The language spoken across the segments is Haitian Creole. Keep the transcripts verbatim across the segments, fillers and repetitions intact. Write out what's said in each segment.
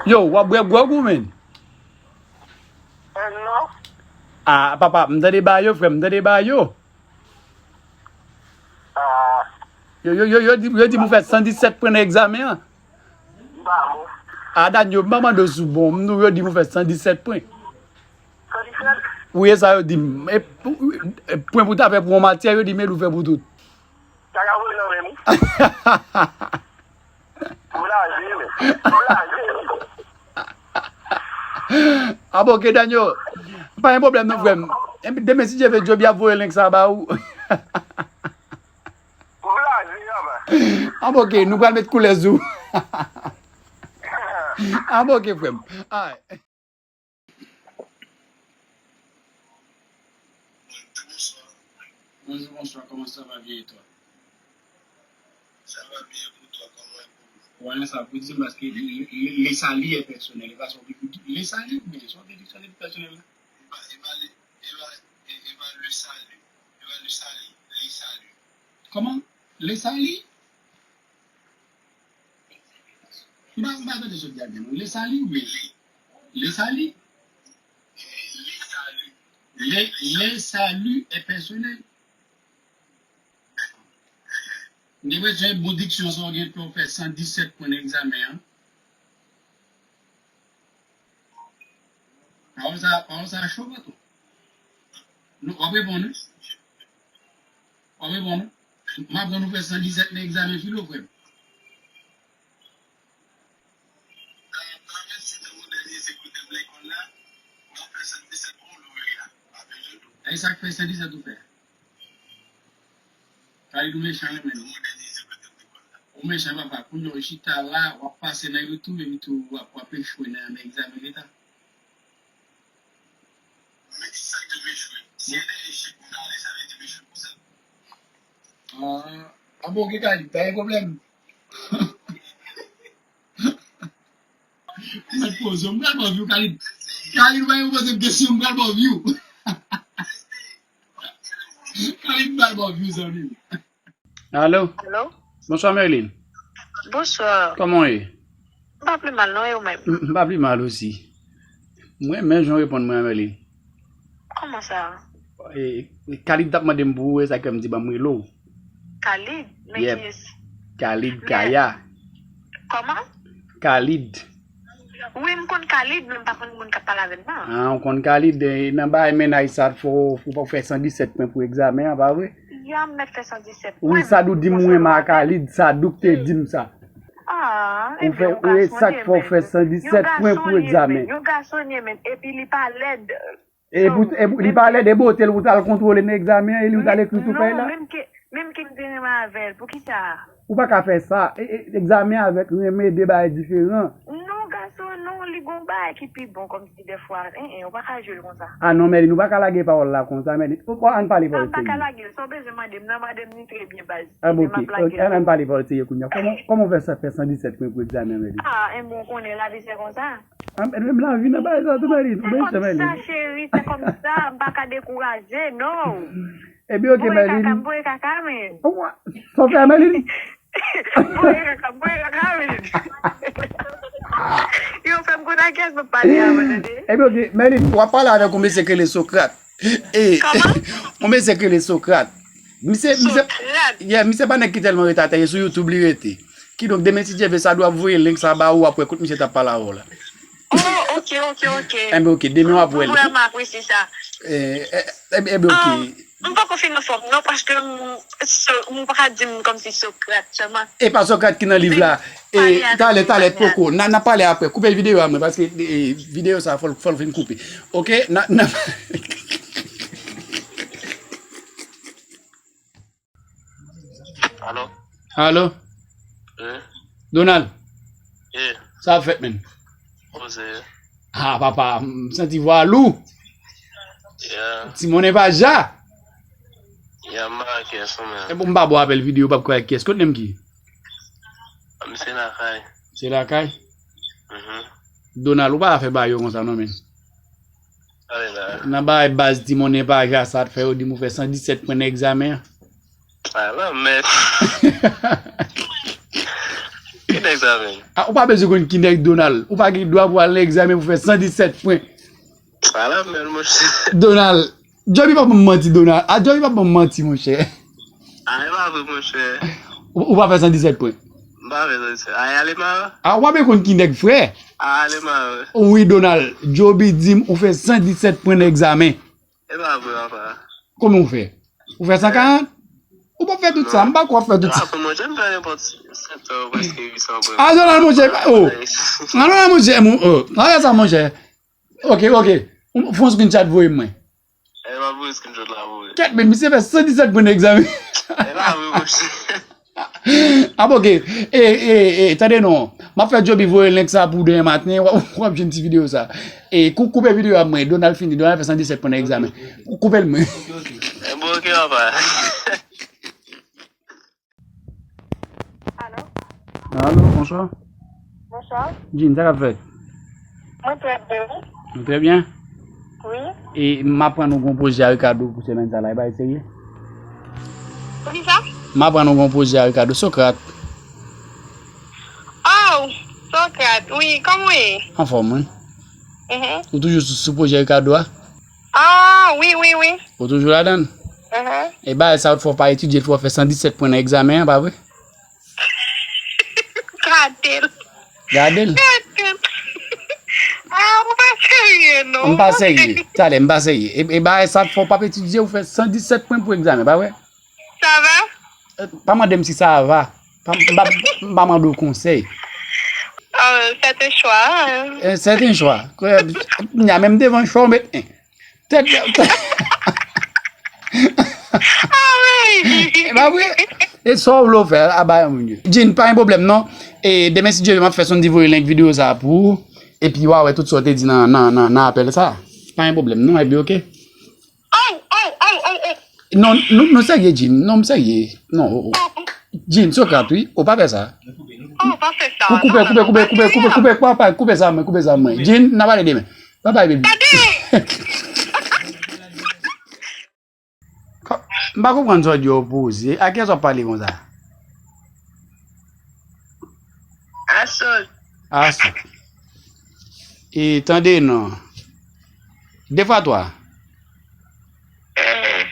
Yo, w ap bwè gwòg ou menm? Eh, non. Ah, papa, m tande ba yo, frè m, m tande ba yo. Ah. Yo, yo, yo, yo di, yo di m ou fè san disèt pwen nan egzamen an. M pa bon. Ah, Dani, yo, m pa mande w si w bon. M, yo di m ou fè san disèt pwen. San disèt? Wi, e sa yo di m. E, e, pwen pou ta fè pou yon matyè, yo di m e l ou fè pou tout. Sa ka voye nan men m wi. Blaze, men. Blaze. Ah bon, ok, Danyo. Pa gen pwoblèm non, frè m. Epi demen, si Dye vle, Djoby ap voye link sa ba ou. Blaze, papa. Ah bon, ok, nou pral met koulè sou. Ah bon, ok, frè m. Ay. Bonjou, bonswa, kòman sa va, byen e twa? Sa va byen pou twa, kòman e pou ou? Wè, sa pou di m paske li, li, li, li sa li e pèsonèl, li pa sa w te di, li sa li oubyen sa w te di sa li pèsonèl la? E pa, e pa li, e pa, e, e pa le salut, e pa le salut, li sa li. Kòman? Li sa li? M pa, m pa tande sa w di a byen non. Le salut oubyen li? Le salut? Le, le salut est personnel. M gen enpresyon e bon diksyon sa w gen pou w fè san disèt pwen nan egzamen an. Pawòl sa, pawòl sa cho, patwon. Nou, w ap reponn wi. W ap reponn wi. M aprann ou fè san disèt nan egzamen filo, frè m. E sa k fè san disèt ou fè? Khalid, ou mechan wi, men. Ou mechan, papa. Kounye a w chita la, w ap pase nan YouTube, epi tou w ap, w ap echwe nan, nan egzamen leta. Men ki sa k di m echwe? Si e de echèk m ta ale, sa vle di m echwe konsa. Ah, ah bon, ok, Khalid, pa gen pwoblèm. Mwen poze, m pral ba w view, Khalid. Khalid, mwen poze m kesyon, m pral ba w view. Khalid, m pral ba w view, zanmi m. Alo? Alo? Bonswa, Merline. Bonswa. Kòman w ye? M pa pi mal, non, e ou menm? M, m pa pi mal osi. M renmen jan w reponn mwen an, Merline. Kòman sa? E, Khalid t ap mande m pou ou, e sa k fè m di ban m rele w. Khalid? Men kiyès? Khalid Kaya. Kòman? Khalid. Wi, m konn Khalid, men m pa konn moun k ap pale avè m nan. Ah, ou konn Khalid, e, nan bagay mennaj sa, fò w fè san disèt pwen pou egzamen an, pa vre? Ya, m mèt fè san disèt pwen. Wi, Sadou di m ou renmen ak Khalid, Sadou k te di m sa. Ah, ou fè, e sa k fè w fè san disèt pwen pou egzamen. Yon gason li ye, men, epi li pa lèd. E pou, e pou, li pa lèd, e bote l ou t al kontwole nan egzamen an, e li ou t al ekri sou fèy la. Non, menm ke, menm ke m te renmen avè l, poukisa? Ou pa ka fè sa. E, e, egzamen avèk renmen, de bagay diferan. Non, gason, non, li gon bagay ki pi bon, kòmsi dèfwa, en, en, ou pa ka jwe l konsa. Ah non, Merline, ou pa ka lage pawòl la konsa, Merline. Ou, ou, ann pale pawòl serye. Ah, m pa ka lage l, sa w bezwen mande m nan, mande m ni trè byen, baz. Ah, bon, ok, ok, ann, ann pale pawòl serye kounye a. Kòman, kòman w fè sa, fè san disèt pwen pou egzamen, Merline? Ah, en bon, konnen lavi se konsa. Ah, men menm lavi nan bagay sa tou, Merline. Ou mechan, Merline. Se konsa, cheri, se konsa. M pa ka dekouraje, non. Ebyen, ok, Merline. M voye kaka, m voye kaka, men. Sa w fè, Merline? M voye kaka, m voye kaka, men. Yo, fè m konn ak kiyès m ap pale a, w tande? Ebyen, ok, Merline, w ap pale avèk yon mesye k rele Sokrat. E, yon mesye k rele Sokrat. Misye, misye, yeah, misye pa nèg ki tèlman ret atè, e sou YouTube li rete. Kidonk, demen, si Dye vle, Sadou ap voye link sa ba ou, w ap wè kote misye t ap pale avè w la. Oh, ok, ok, ok. Enben, ok, demen w ap wè l. Mwen vrèman apresye sa. Eh, eh, enben, ok. Um, m poko fin anfòm, non, paske m, so, m pa ka di m kòmsi Sokrat sèlman. E pa Sokrat ki nan liv la. E, talè, talè, poko. N a, n a pale apre. Koupe videyo a mwen, paske, eh, videyo sa, fò l, fò l fin koupe. Ok? N a, n a, Alo? Alo? Wi? Donald? Wi? Sa ap fèt, menn? Poze. Ah, papa, m santi vwa lou. Yeah. Ti monnen pa ja. Yeah, m pa ak kiyès, non, men. E bon, m pa bo apèl videyo, w p ap kwè ak kiyès. Kot nèm ki? Ah, m se lakay. Se lakay? Mhm. Donald, ou pa fè bagay yo konsa, non, menn. Ale la. Nan bagay baz ti monnen pa ja sa t fè yo di m ou fè san disèt pwen nan egzamen an. A la mèd. egzamen. Ah, ou pa bezwen konn ki nèg Donald. Ou pa gen dwa pou al nan egzamen pou fè san disèt pwen. Ala menm, monchè. Donald. Joby pa ban m manti, Donald. Ah, Joby pa ban m manti, monchè. Ah, e pa vre, monchè. Ou, ou pa fè san disèt pwen. M pa fè san disèt. Ay, ale mare. Ah, ou pa bezwen konn ki nèg, frè. Ale mare. Wi, Donald. Joby di m ou fè san disèt pwen nan egzamen. E pa vre, papa. Kòman ou fè? Ou fè san karant? Ou pa fè tout sa, m pa kwè w ap fè tout sa. Non, monchè, m fè nenpòt sèt san, prèske uit san pwen. Ah, Donald, monchè, oh. Ah, Donald, monchè, mon, oh. Ah, sa, monchè. Ok, ok. Ou fè yon screenshot voye mwen. E, m ap voye screenshot la pou ou. Kèt, men misye fè san disèt pwen nan egzamen. E pa vre, monchè. Ah, bon, ok. E, e, e, tande non. M ap fè Joby voye link sa pou demen maten. W ap, w ap jwenn ti videyo sa. E, kou-, koupe videyo a mwen. Donald fini. Donald fè san disèt pwen nan egzamen. Koupe l mwen. E, bon, ok, papa. Alo? Alo, bonswa. Bonswa. Jean, sa k ap fèt? Mwen trè byen, wi. Ou trè byen? Wi. E m aprann ou gon pwojè a Ricardo pou semèn sa la, e bagay serye? Poukisa? M aprann ou gon pwoje a Ricardo Socrate. Oh, Socrate, wi, kòman w ye? Anfòm, wi. Mhm. Ou toujou sou, sou pwoje Ricardo a? Ah, wi, wi, wi. Ou toujou ladan l? Mhm. E bagay sa yo t fè w pa etidye, t fè w fè san disèt pwen nan egzamen an, pa vre? Gade l. Gade l. Gade l. Ah, ou pa serye, non. M pa serye. Talè, m pa serye. E, e bagay sa k fè w p ap etidye, ou fè san disèt pwen pou egzamen, pa vre? Sa va? Eh, pa mande m si sa va. Pa, m pa, m pa mande w konsèy. Ah, c'est un choix, hein. Eh, c'est un choix. Kounya, kounya, menm devan chwa, w met, eh. Tèt. Ah, wi. E pa vre? E sa w vle w fè, a bay moun yo. Jean, pa gen pwoblèm, non. E demen, si Dye vle, m ap fè Sondy voye link videyo sa pou ou. Epi w a wè tout sa w te di nan, nan, nan, nan apèl sa. Pa gen pwoblèm, non, epi oke. Oh, oh, oh, oh, oh. Non, nou, nou serye, Jean. Non, m serye. Non, oh, oh. Jean, Socrate, wi. Ou pa fè sa. Oh, pa fè sa. Koupe, koupe, koupe, koupe, koupe, koupe, koupe, koupe sa, mwen, koupe sa, mwen. Jean, n a pale demen. Babay, baby. Gade! Ko-, m pa konprann sa w di yo poze. A kiyès w ap pale konsa? Asot. Asot. E tande non. De fwa twa. Eh.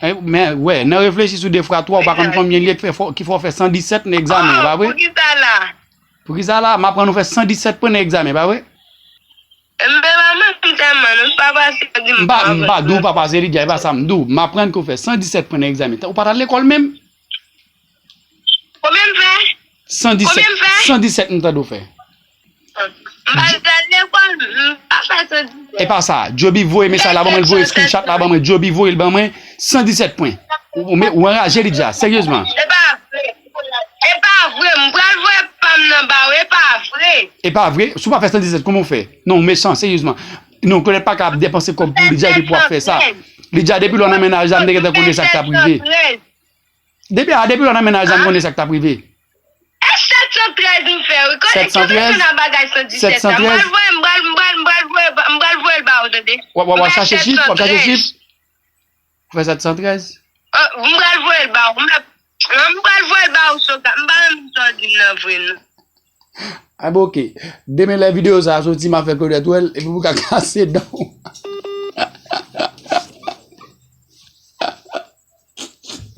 Eh, men, wè, nan reflechi sou de fwa twa, ou pa konn konbyen l ye ki fè, ki fè w fè san disèt nan egzamen an, pa vre? Poukisa la? Poukisa la? M aprann ou fè san disèt pwen nan egzamen, pa vre? Mwen pa menm tèlman, non, m pa pase, di m pa, m pa di w pa pase, Lidya, e pa sa m di w. M aprann ke w fè san disèt pwen nan egzamen. Ou pa t al lekòl menm? Konbyen m fè? San disèt. Konbyen m fè? San disèt m tande w fè. M pa t al lekòl, m pa fè san disèt. E pa sa, Joby voye mesaj la ban mwen, l voye screenshot la ban mwen, Joby voye l ban mwen, san disèt pwen. Ou, ou, ou anraje, Lidya, seryezman. E pa vre. E pa vre, m pral voye pa m nan ba w, e pa vre. E pa vre? Si w pa fè san disèt, kòman w fè? Non, w mechan, seryezman. Non, Claudette pa ka ap depanse kòb pou Lidya epi pou w ap fè sa. Lidya, depi lè w nan mennaj la, m te gentan konnen sa k t ap rive. Depi a, depi lè w nan mennaj la, m konnen sa k t ap rive. E sèt san trèz m fè, wi. Kote, kote nan bagay san disèt la? M pral voye, m pral, m pral, m pral voye, m pral voye l ba w, tande. W ap, w ap, w ap chache chif? W ap chache chif? Ou fè sèt san trèz? Oh, m pral voye l ba w. M ap, m pral voye l ba w, Soka. M pa menm sa w di m nan vre, non. A, bon, oke. Demen, lè videyo sa a soti, m a fè Claudette wè l, epi pou ka kase dan w.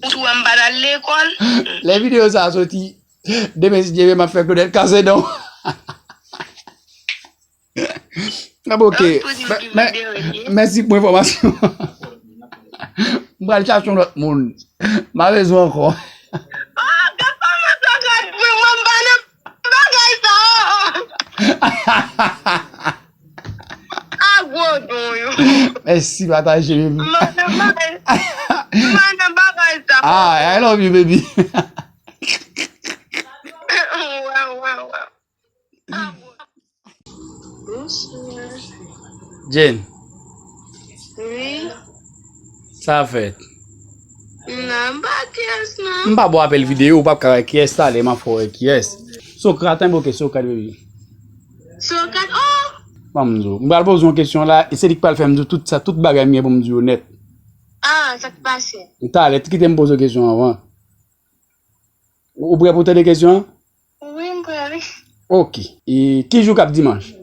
Ou tou wè m pa t al lekòl. Lè videyo sa a soti, demen, si Dye vle, m a fè Claudette kase dan w. Ah, bon, oke. Mè-, mè-, mèsi pou enfòmasyon. M pral chache yon lòt moun. M pa bezwen ankò. Oh, gad kòman sa gad pou mwen, m pa nan bagay sa. A gwo don yo. Mèsi, pataje, baby. M pa nan bagay, m pa nan bagay sa. Ah, I love you, baby. Waw, waw, waw. Bonsoir. Jane. Wi. Sa fèt? Non, m pa kiyès, non. M pa ba w apèl videyo, ou p ap ka wè kiyès, talè m ap fè w wè kiyès. Socrate, enboke Socrate, baby. Socrate, oh! Ban m di w. M pral poze w yon kesyon la, e se li k pral fè m di w tout sa, tout bagay m gen pou m di w nèt. Ah, sa k pase? Talè, kite m poze w kesyon anvan. Ou, ou prè pou tande kesyon an? Wi, m prè, wi. Ok. E ki jou k ap dimanch?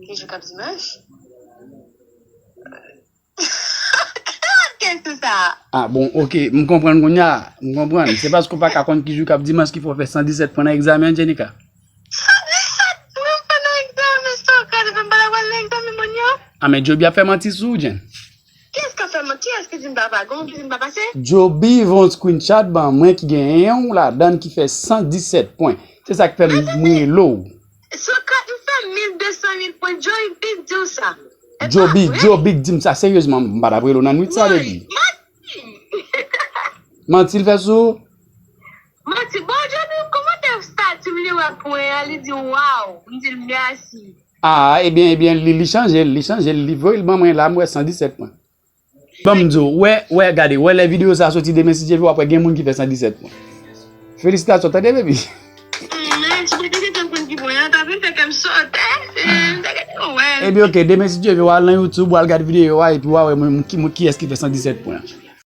Ki jou k ap dimanch? Kesyon sa. Ah bon, ok, m konprann kounye a. M konprann. Se paske w pa ka konn ki jou k ap dimanch ki fè w fè san disèt pwen nan egzamen an, Jenika? San disèt pwen m fè nan egzamen sa w ka di m pa ta pral nan egzamen mwen yo? Ah, men Joby ap fè manti sou ou, Jen. Kiyès k ap fè manti? Kiyès ki di m pa pa gen ki di m pa pase? Joby voye yon screenshot ban mwen ki gen yon ladan ki fè san disèt pwen. Se sa k fè m rele w. Sou kat m fè mil de san mil pwen, Joby di w sa. Joby, Joby di m sa seryezman, m pa t ap rele w nan nwit sa, baby. Manti l fè sou ou? Manti. Bon, Joby, kòmantè stati m li wè pwen an, li di waw, m di l mèsi. Ah, ebyen, ebyen, li, li chanje l, li chanje l, li voye l ban mwen la, m wè san disèt pwen. Ban m di w, wè, wè, gade, wè lè videyo sa soti demen si Dye vle w ap wè gen moun ki fè san disèt pwen. Felisitasyon, tande, baby. Mèsi, mwen te gentan konn ki pwen an, ta vin fè kè m sote. M te gentan wè. Ebyen, ok, demen si Dye vle w al nan YouTube, w al gade videyo a, epi w a wè mwen, ki, mwen, kiyès ki fè san disèt pwen an.